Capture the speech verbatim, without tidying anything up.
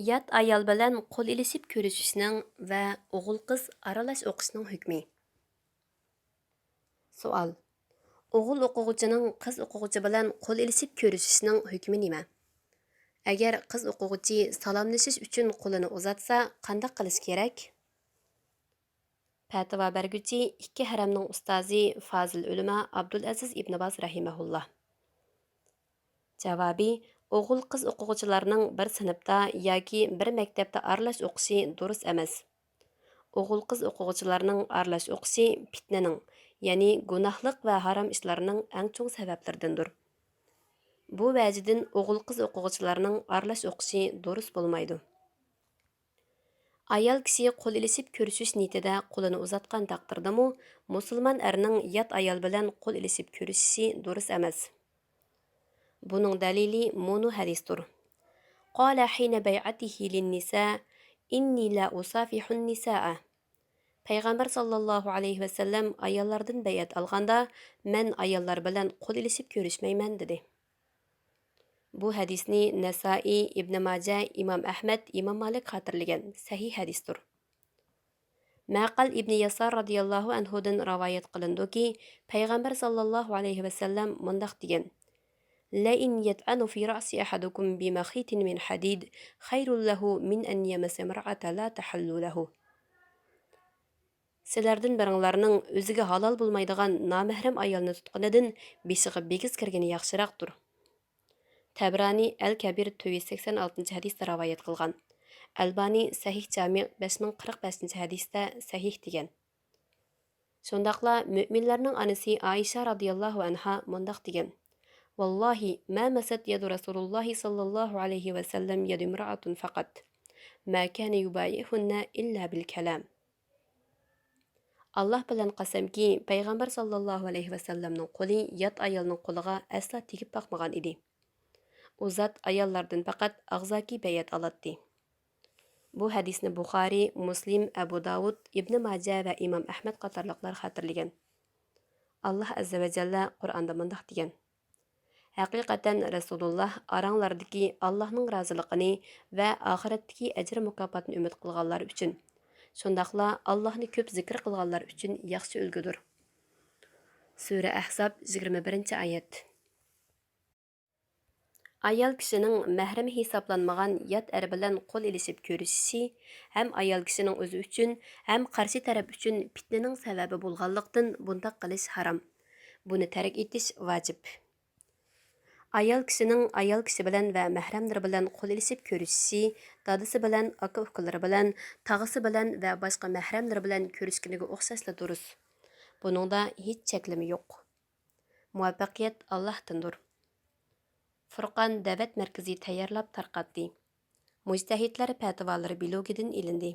يات ئايال بىلەن قول ئېلىشىپ كۆرۈشۈشنىڭ ۋە ئوغۇل-قىز ئارىلاش ئوقۇشنىڭ ھۆكمى. سوئال: ئوغۇل ئوقۇغۇچىنىڭ قىز ئوقۇغۇچى بىلەن قول ئېلىشىپ كۆرۈشۈشىنىڭ ھۆكمى نېمە؟ ئەگەر قىز ئوقۇغۇچى سالاملىشىش ئۈچۈن قولىنى ئۇزاتسا، قانداق قىلىش كېرەك؟ پەتىۋا بەرگۈچى ئىككى ھەرەمنىڭ ئۇستازى، فازىل ئۆلىما ئابدۇلئەزىز ئىبن باز رەھىمەھۇللا. جاۋابى: ئوغۇل-قىز ئوقۇغۇچىلارنىڭ بىر سىنىپتا ياكى بىر مەكتەپتە ئارىلاش ئوقۇشى دۇرۇس ئەمەس. ئوغۇل-قىز ئوقۇغۇچىلارنىڭ ئارىلاش ئوقۇشى پىتنىنىڭ، يەنى گۇناھلىق ۋە ھارام ئىشلارنىڭ ئەڭ چوڭ سەۋەبلىرىدىندۇر. بۇ ۋەجىدىن ئوغۇل-قىز ئوقۇغۇچىلارنىڭ ئارىلاش ئوقۇشى دۇرۇس بولمايدۇ. ئايال كىشى قول ئېلىشىپ كۆرۈشۈش نىيىتىدە قولىنى ئۇزاتقان تەقدىردىمۇ، مۇسۇلمان ئەرنىڭ يات ئايال بىلەن قول ئېلىشىپ كۆرۈشۈشى دۇرۇس ئەمەس. بۇنىڭ دەلىلى مۇنۇ ھەدىستۇر. قال حين بيعته للنساء: إني لا أصافح النساء. پەيغەمبەر ساللاللاھۇ ئەلەيھى ۋەسەللەم ئاياللاردىن بەيئەت ئالغاندا، مەن ئاياللار بىلەن قول ئېلىشىپ كۆرۈشمەيمەن، دېدى. بۇ ھەدىسنى نەسائىي، ئىبنى ماجە، ئىمام ئەھمەد، ئىمام مالىك خاتىرىلىگەن سەھىھ ھەدىستۇر. مەقەل ئىبنى ياسار رازىياللاھۇ ئەنھۇدىن رىۋايەت قىلىنىدۇكى، پەيغەمبەر ساللاللاھۇ ئەلەيھى ۋەسەللەم مۇنداق دېگەن: لئن يطعن في رأس أحدكم بمخيط من حديد خير له من أن يمس امرأة لا تحل له. سىلەردىن بىرىڭلارنىڭ ئۆزىگە ھالال بولمايدىغان نامەھرەم ئايالنى تۇتقىنىدىن بېشىغا بىگىز كىرگىنى ياخشىراقتۇر. تەبرانى ئەل كەبىر تۆت يۈز سەكسەن ئالتىنچى ھەدىستە رىۋايەت قىلغان. ئەلبانى سەھىھ جامىئ بەش مىڭ قىرىق بەشىنچى ھەدىستە سەھىھ دېگەن. شۇنداقلا مۆمىنلەرنىڭ ئانىسى ئائىشە رازىياللاھۇ ئەنھا مۇنداق دېگەن: والله ما مست يد رسول الله صلى الله عليه وسلم يد امرأة فقط ما كان يبايعهن إلا بالكلام. ئاللاھ بىلەن قەسەمكى، پەيغەمبەر ساللاللاھۇ ئەلەيھى ۋەسەللەمنىڭ قولى يات ئايالنىڭ قولىغا ئەسلا تېگىپ باقمىغان ئىدى. ئۇ زات ئاياللاردىن پەقەت ئاغزاكى بەيئەت ئالاتتى. بۇ ھەدىسنى بۇخارىي، مۇسلىم، ئەبۇ داۋۇد، ئىبنى ماجە ۋە ئىمام ئەھمەد قاتارلىقلار خاتىرىلىگەن. ئاللاھ ئەززە ۋە جەللە قۇرئاندا مۇنداق دېگەن: ھەقىقەتەن رەسۇلۇللاھ ئاراڭلاردىكى ئاللاھنىڭ رازىلىقىنى ۋە ئاخىرەتتىكى ئەجىر مۇكاپاتنى ئۈمىد قىلغانلار ئۈچۈن، شۇنداقلا ئاللاھنى كۆپ زىكىر قىلغانلار ئۈچۈن ياخشى ئۈلگىدۇر. سۈرە ئەھزاب، يىگىرمە بىرىنچى ئايەت. ئايال كىشىنىڭ مەھرىمى ھېسابلانمىغان يات ئەر بىلەن قول ئېلىشىپ كۆرۈشۈشى ھەم ئايال كىشىنىڭ ئۆزى ئۈچۈن، ھەم قارشى تەرەپ ئۈچۈن پىتنىنىڭ سەۋەبى بولغانلىقتىن، بۇنداق قىلىش ھارام. بۇنى تەرك ئېتىش ۋاجىپ. ئايال كىشىنىڭ ئايال كىشى بىلەن ۋە مەھرەملىرى بىلەن قول ئېلىشىپ كۆرۈشۈشى، دادىسى بىلەن، ئاكا-ئۇكىلىرى بىلەن، تاغىسى بىلەن ۋە باشقا مەھرەملىرى بىلەن كۆرۈشكىنىگە ئوخشاشلا دۇرۇس. بۇنىڭدا ھېچ چەكلىمە يوق. مۇۋەپپەقىيەت ئاللاھتىندۇر. فۇرقان دەۋەت مەركىزى تەييارلاپ تارقاتتى. مۇجتەھىدلەر پەتىۋالىرى بىلوگىدىن ئېلىندى.